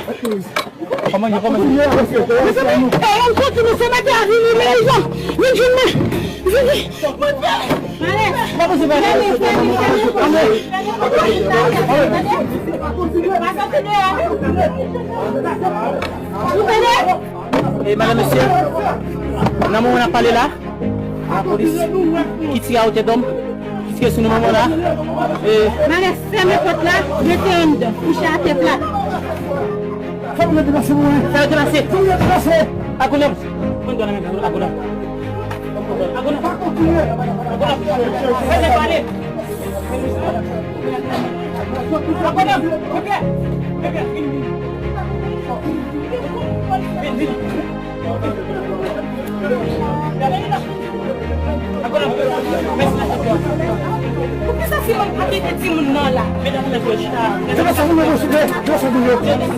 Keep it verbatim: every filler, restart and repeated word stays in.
Kòman, kòman? Mezanmi, e, yon kote nou fè mete a vini, men, vini, vini, vini. E, madanm, mesye, nan moman n ap pale la, lapolis ki tire a otè dòm, ki tire sou nou moman la. E, Malè, fèmen pòt la, mete anndan, kouche atè plat. Fè moun yo deplase pou mwen. Fè yo deplase. Fè moun yo deplase. Agounèm. Mwen dwa nan men agounèm. Agounèm. Pa kontinye. Agounèm. Fè nèg pale. Agounèm. Vin, vin. Vin, vin. Agounèm. Mèsi. Poukisa timoun pa kite timoun nan la? Medam, nèg yo chita. Deplase pou mwen, souple. Deplase pou mwen.